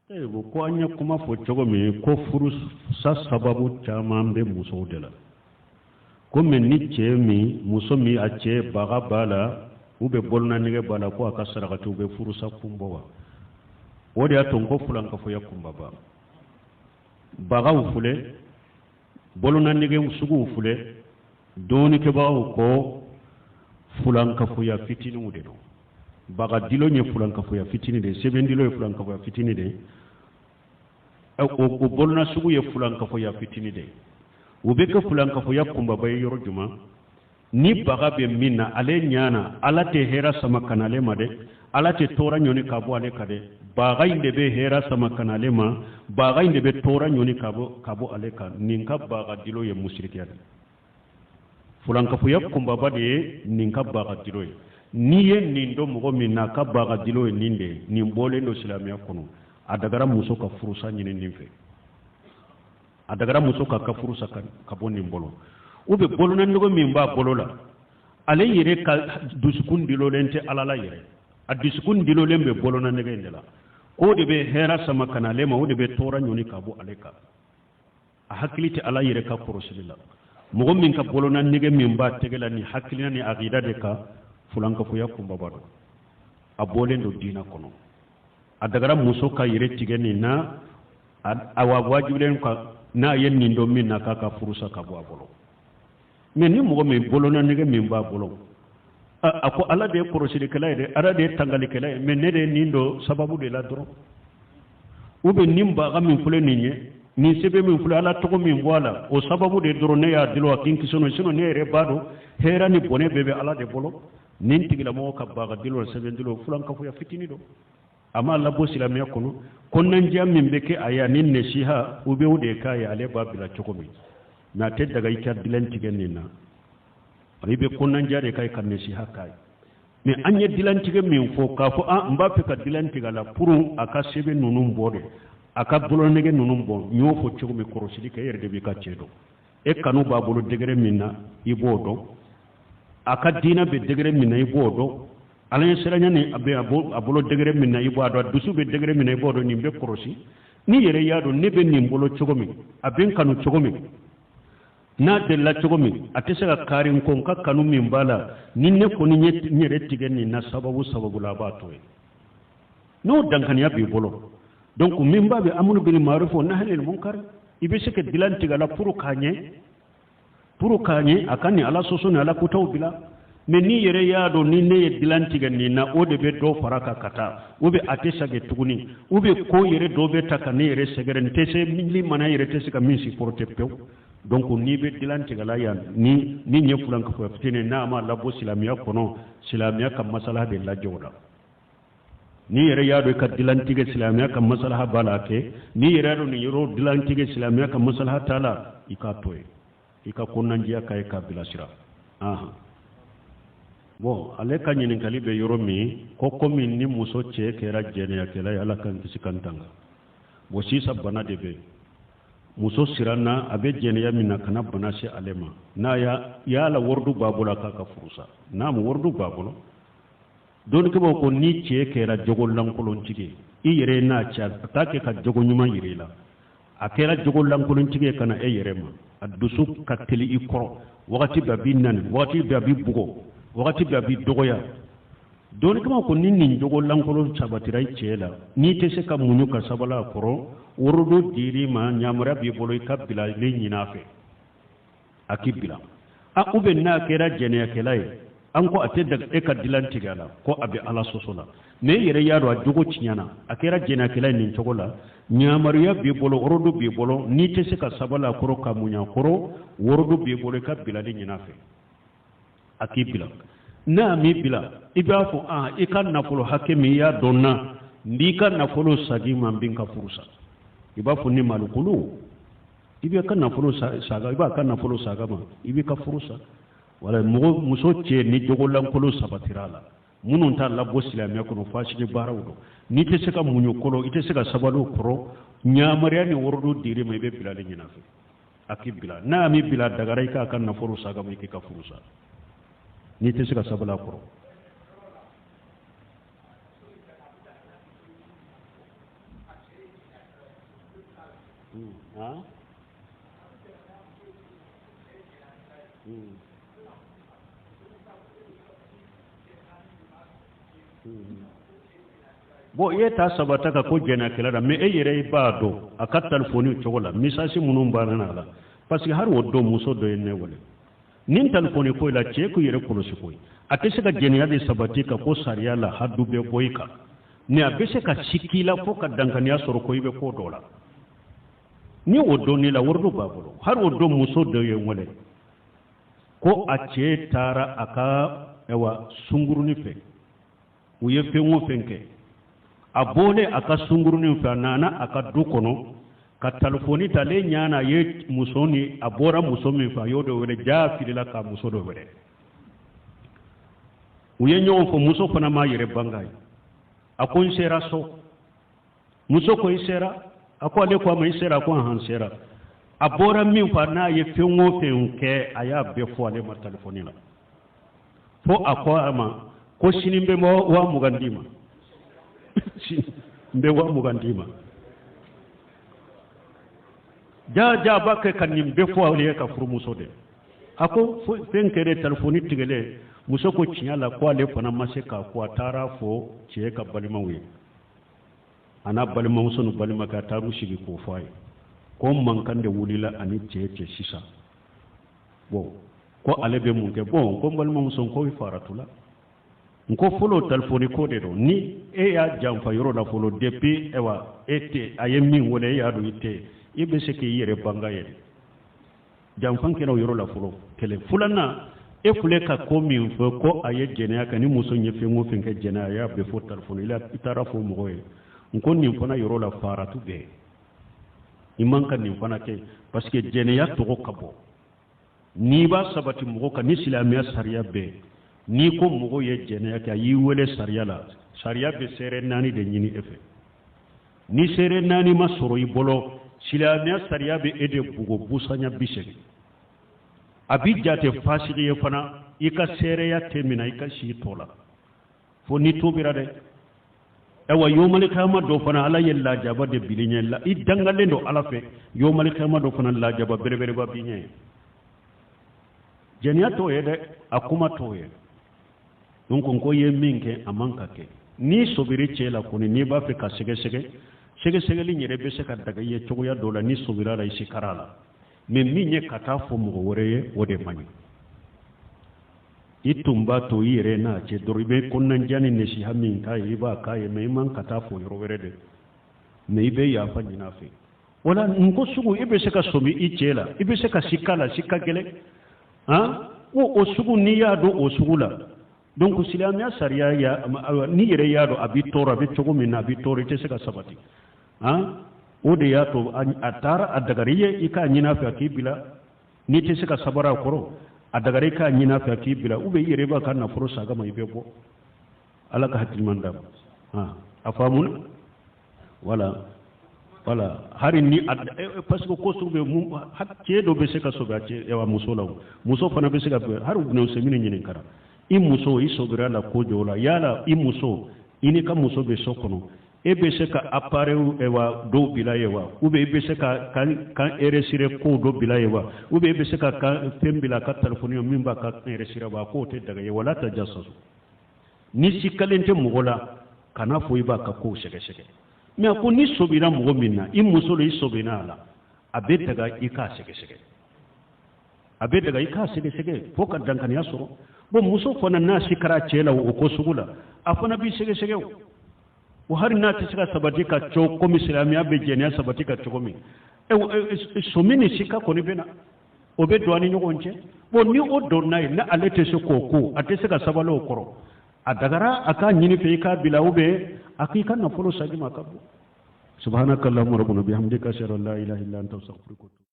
Ko an ye kuma fɔ cogo min ko furusa sababu caman bɛ musow de la komi ni cɛ min muso min a cɛ baga b'a la ou bien bolonanɛgɛ b'a la ko a ka sarakatiw bɛ furusa kun bɔ wa o de y'a to n ko fulankafoya kunbaba bagaw filɛ bolonanɛgɛ suguw filɛ dɔnnikɛbagaw ko fulankafoya fitininw de don bagadilon ye fulankafoya fitinin de ye sɛbɛndilon ye fulankafoya fitinin de ye o bolona sugu ye fulankafoya fitinin de ye o bɛ kɛ fulankafoya kunbaba ye yɔrɔ jumɛn ni baga bɛ min na ale ɲɛ na ala tɛ hɛrɛ sama ka na ale ma dɛ ala tɛ tɔɔrɔ ɲɔni ka bɔ ale kan dɛ baga in de bɛ hɛrɛ sama ka na ale ma baga in de bɛ tɔɔrɔ ɲɔni ka bɔ ale kan nin ka baga dilo ye musirikiya de fulankafoya kunbaba de ye nin ka baga dilo ye n'i ye nin dɔn mɔgɔ min na a ka baga dilo ye nin de ye nin bɔlen don silamɛya kɔnɔ a dagara muso ka furusa ɲini nin fɛ a dagara muso k'a ka furu sa ka bɔ nin bolo ou bien bolonanɛgɛ min b'a bolo la ale yɛrɛ ka dusukun dilolen tɛ ala la yɛrɛ a dusukun dilolen bɛ bolonanɛgɛ in de la k'o de bɛ hɛrɛ sama ka na ale ma o de bɛ tɔɔrɔ ɲɔni ka bɔ ale kan a hakili tɛ ala yɛrɛ ka kɔrɔsili la mɔgɔ min ka bolonanɛgɛ min b'a tɛgɛ la ni hakilina ni akida de kan fulankafoya kunbaba don a bɔlen don diina kɔnɔ a dagara muso ka yɛrɛ tigɛ nin na a wa wajibilen kan n'a ye nin dɔn min na k'a ka furu sa ka bɔ a bolo mais ni mɔgɔ min bolonanɛgɛ min b'a bolo a ko ala de ye kɔrɔsilikɛla ye dɛ ala de ye tangalikɛla ye mais ne de ye nin don sababu de la dɔrɔn ou bien nin baga min filɛ nin ye nin sɛbɛn min filɛ ala tɔgɔ min bɔ a la o sababu de dɔrɔn ne y'a dilo a k'i kisi n'o sinon ne yɛrɛ b'a dɔn hɛrɛ ni bɔnɛ bɛɛ bɛ ala de bolo nin tigilamɔgɔ ka baga dilo sɛbɛn dilo fulankafoya fitini don a m'a labɔ silamɛya kɔnɔ kɔnɔnandiya min bɛ kɛ a ye ani nasiha u bɛ o de k'a ye ale b'a bila cogo min mais a tɛ daga i ka dilan tigɛ nin na i bɛ kɔnɔnandiya de k'a ye ka nasiha k'a ye mais an ye dilantigɛ min fɔ k'a fɔ an n b'a fɛ ka dilan tigɛ a la pour a ka sɛbɛn ninnu bɔ de a ka bolonɛgɛ ninnu bɔ n y'o fɔ cogo min kɔrɔsili kɛ e yɛrɛ de b'i ka cɛ dɔn e kanu b'a bolo degré min na i b'o dɔn a ka diinɛ bɛ degré min na i b'o dɔn ala ɲɛsiranya ni a bɛ a bolo degré min na i b'a dɔn a dusu bɛ degré min na i b'o dɔn nin bɛ kɔrɔsi n'i yɛrɛ y'a dɔn ne bɛ nin bolo cogo min a bɛ n kanu cogo min n'a delila cogo min a tɛ se ka kari n kɔ n ka kanu min b'a la ni ne kɔni ye n yɛrɛ tigɛ nin na sababu sababu la a b'a to yen n'o dankaniya b'i bolo donc min b'a bɛ amuru bil ma'ruf wa nahy anil munkar i bɛ se ka dilan tigɛ a la pour k'a ɲɛ pour k'a ɲɛ a ka nin ala sɔsɔ ni ala kotaw bila mais n'i yɛrɛ y'a dɔn ni ne ye dilan tigɛ nin na o de bɛ dɔ fara kan ka taa ou bien a tɛ segin tuguni ou bien ko yɛrɛ dɔ bɛ ta ka ne yɛrɛ sɛgɛrɛ n tɛ se limaniya yɛrɛ tɛ se ka min supporter pewu donc n'i bɛ dilan tigɛ la yan ni ni ɲɛ fulankafoya fitinin n'a ma labɔ silamɛya kɔnɔ silamɛya ka masala de lajɛ o la n'i yɛrɛ y'a dɔn i ka dilantigɛ silamɛya ka masalaha b'a la kɛ n'i yɛrɛ y'a dɔn nin yɔrɔ dilantigɛ silamɛya ka masalaha t'a la i k'a to yen i ka kɔnɔnandiya k'a ye k'a bilasira ahan bon ale ka ɲininkali bɛ yɔrɔ min ko komi ni muso cɛ kɛra jɛnɛyakɛla ye ala k'an kisi k'an tanga bon sisan bana de bɛ yen muso siranna a bɛ jɛnɛya min na kana bana se ale ma n'a y'a la waridu b'a bolo a k'a ka furu sa n'a ma waridu b'a bolo dɔnnikɛbaaw ko ni cɛ kɛra jogo lankolontigi ye i yɛrɛ n'a cɛ a t'a kɛ ka jogo ɲuman yira i la a kɛra jogo lankolontigi ye ka na e yɛrɛ ma a dusu ka teli i kɔrɔ wagati bɛɛ a b'i nani wagati bɛɛ a b'i bugɔ wagati bɛɛ a b'i dɔgɔya dɔnnikɛbaaw ko ni nin jogo lankolon sabatira i cɛ la n'i tɛ se ka muɲu ka sabali a kɔrɔ worodo dir'i ma yamaruya b'i bolo i ka bilali ɲini a fɛ a k'i bila a ou bien n'a kɛra jɛnɛyakɛla ye an ko a tɛ daga e ka dilan tigɛ a la ko a bɛ ala sɔsɔ la mais e yɛrɛ y'a dɔn a jogo tiɲɛna a kɛra jɛnɛyakɛla ye nin cogo la yamaruya b'i bolo worodo b'i bolo n'i tɛ se ka sabali a kɔrɔ ka muɲu a kɔrɔ worodo b'i bolo i ka bilali ɲini a fɛ a k'i bila n'a m'i bila i b'a fɔ a i ka nafolo hakɛ min i y'a dɔn na n b'i ka nafolo sagin i ma n bɛ n ka furu sa i b'a fɔ ni malokolo i b'i ka nafolo saga i b'a ka nafolo saga ma i b'i ka furu sa wala mɔgɔ muso cɛ ni jogo lankolon sabatira a la minnu t'a labɔ silamɛya kɔnɔ fasigi baaraw don n'i tɛ se ka muɲu kɔrɔ i tɛ se ka sabali o kɔrɔ yamaruya ni worodo dir'i ma i bɛ bilali ɲini a fɛ a k'i bila n'a m'i bila dagara i k'a ka nafolo saga ma i k'i ka furu sa n'i tɛ se ka sabali a kɔrɔ Han. Bon, i ye ta sabata ka ko jɛnɛkɛla la, mais e yɛrɛ i b'a dɔn a ka telefɔni cogo la, message minnu b'a na la, parce que hali o don muso dɔ ye ne wele nin telefɔni ko la. Cɛ k'u yɛrɛ kɔlɔsi koyi. A tɛ se ka jɛnɛya de sabati ka ko sariya la hadu bɛ bɔ i kan, mais a bɛ se ka siki la fo ka dankaniya sɔrɔ ko i bɛ ko dɔ la. Ni o dɔnni la, wari dɔ b'a bolo. Hali o don muso dɔ ye n wele ko a cɛ taara a ka ayiwa sungurunin fɛ, u ye fɛn o fɛn kɛ. A bɔlen a ka sungurunin fɛ, a nana a ka du kɔnɔ ka telefɔni ta. Ale ɲana a ye muso ni a bɔra muso min fɛ, a y'o de wele. Ja filila ka muso dɔ wele, u ye ɲɔgɔn fɔ. Muso fana m'a yɛrɛ banga ye. A ko n sera so. Muso ko i sera? A ko ale ko a ma i sera? A ko ahan, sera. A bɔra min fɔ, n'a ye fɛn o fɛn kɛ, a y'a bɛɛ fɔ ale ma telefɔni la, fo a ko a ma ko sini n bɛ 20,000 d'i ma, n bɛ 20,000 d'i ma. Ja ja b'a kɛ ka nin bɛɛ fɔ ale ye ka furumuso de. A ko fɛn kɛra, telefɔni tigɛlen. Muso ko tiɲɛ la ko ale fana ma se k'a fɔ. A taara fɔ cɛ ka balimaw ye, a n'a balimamuso ni balimakɛ. A taar'u sigi k'o fɔ a ye ko mankan de wulila ani cɛ cɛ sisan. Bon, ko ale bɛ mun kɛ? Bon, ko n balimamuso, ko i faratu la. N ko fɔlɔ telefɔni ko de don. Ni e y'a janfa yɔrɔ la fɔlɔ, depuis ayiwa e tɛ a ye min wele, e y'a dɔn i tɛ, i bɛ se k'i yɛrɛ banga yɛrɛ. Janfan kɛra o yɔrɔ la fɔlɔ, kelen. Filanan, e filɛ ka ko min fɔ ko a ye jɛnɛya kɛ ni muso ye, fɛn o fɛn kɛ jɛnɛya, a y'a bɛɛ fɔ telefɔni la, i taara fɔ mɔgɔ ye. N ko nin fana yɔrɔ la, faratu bɛɛ i man ka nin fana kɛ, parce que jɛnɛya tɔgɔ ka bɔ. N'i b'a sabati mɔgɔ kan ni silamɛya sariya bɛɛ, n'i ko mɔgɔ ye jɛnɛya kɛ, a y'i wele sariya la, sariya bɛ seere naani de ɲini e fɛ. Ni seere naani ma sɔrɔ i bolo, silamɛya sariya bɛ e de bugo busanya 80. A bi jate fasigi ye fana, i ka seereya tɛ minɛ i ka si tɔ la fo ni tubira dɛ. Ayiwa, yomalikama dɔ fana, ala ye lajaba de bili ɲɛ la, i dangalen don ala fɛ. Yomalikama dɔ fana, lajaba belebeleba bi ɲɛ. Jɛnɛya t'o ye dɛ, a kuma t'o ye. Donc n ko ye min kɛ, a man ka kɛ. N'i sobiri cɛ la kɔni, n'i b'a fɛ ka sɛgɛsɛgɛ, sɛgɛsɛgɛli yɛrɛ bɛ se ka daga i ye cogoya dɔ la. Ni sobira la, i sikara la. Mais min ye ka taa fɔ mɔgɔ wɛrɛ ye, o de man ɲi. I tun b'a to i yɛrɛ n'a cɛ dɔrɔn, i bɛ kɔnɔnajɛ ni nasiha min k'a ye, i b'a k'a ye, mais i man ka taa fɔ yɔrɔ wɛrɛ de. Mais i bɛ yafa ɲini a fɛ. O la n ko sugu, i bɛ se ka sɔmi i cɛ la, i bɛ se ka sika la, sika gɛlɛn han. O sugu, n'i y'a dɔn o sugu la, donc silamɛya sariya ya, n'i yɛrɛ y'a dɔn a b'i tɔɔrɔ, a bɛ cogo min na a b'i tɔɔrɔ, i tɛ se ka sabati han. O de y'a to a taara a dagari ye i k'a ɲini a fɛ a k'i bila. N'i tɛ se ka sabara a kɔrɔ, a dagari i k'a ɲini a fɛ a k'i bila, ou bien i yɛrɛ b'a ka nafolo saga ma, i bɛ bɔ. Ala ka hakili ɲuman d'a ma. A faamuna? Voilà. Hari ni parce que ko sugu bɛ mun, cɛ dɔ bɛ se ka sɔbɛ a cɛ a muso la, o muso fana bɛ se ka bɛn. Hari Ibn Usaymin ɲininkara: i muso, i sɔbira la ko jɔ la, yala i muso, i n'i ka muso bɛ so kɔnɔ, e bɛ se ka appareil wa dɔw bila ye wa, ou bien i bɛ se ka kan enregistrer ko dɔ bila ye wa, ou bien i bɛ se ka fɛn bila a ka téléphone min b'a ka enregistrer wa? K'o tɛ daga ye. Wala tajassasu. Ni sikalen tɛ mɔgɔ la, kana fɔ i b'a ka kow sɛgɛsɛgɛ. Mais a ko ni sɔbira mɔgɔ min na, i muso la, i sɔbina a la, a bɛ daga i k'a sɛgɛsɛgɛ, a bɛ daga i k'a sɛgɛsɛgɛ fo ka dankaniya sɔrɔ. Bon, muso fana n'a sikara cɛ la o ko sugu la, a fana b'i sɛgɛsɛgɛ. O hali n'a tɛ se ka sabati ka co komi silamɛya bɛ jɛnɛya sabati ka cogo min, sɔmi ni sika kɔni bɛ na, o bɛ don an ni ɲɔgɔn cɛ. Bon, ni o donna yen, ni ale tɛ se k'o ko, a tɛ se ka sabali o kɔrɔ, a dagara a k'a ɲini fɛ i k'a bila, ou bien a k'i ka nafolo sagi ma ka bɔ. Subhanaka allahumma rabbana bihamdika, ashhadu an la ilaha illa anta, astaghfiruka.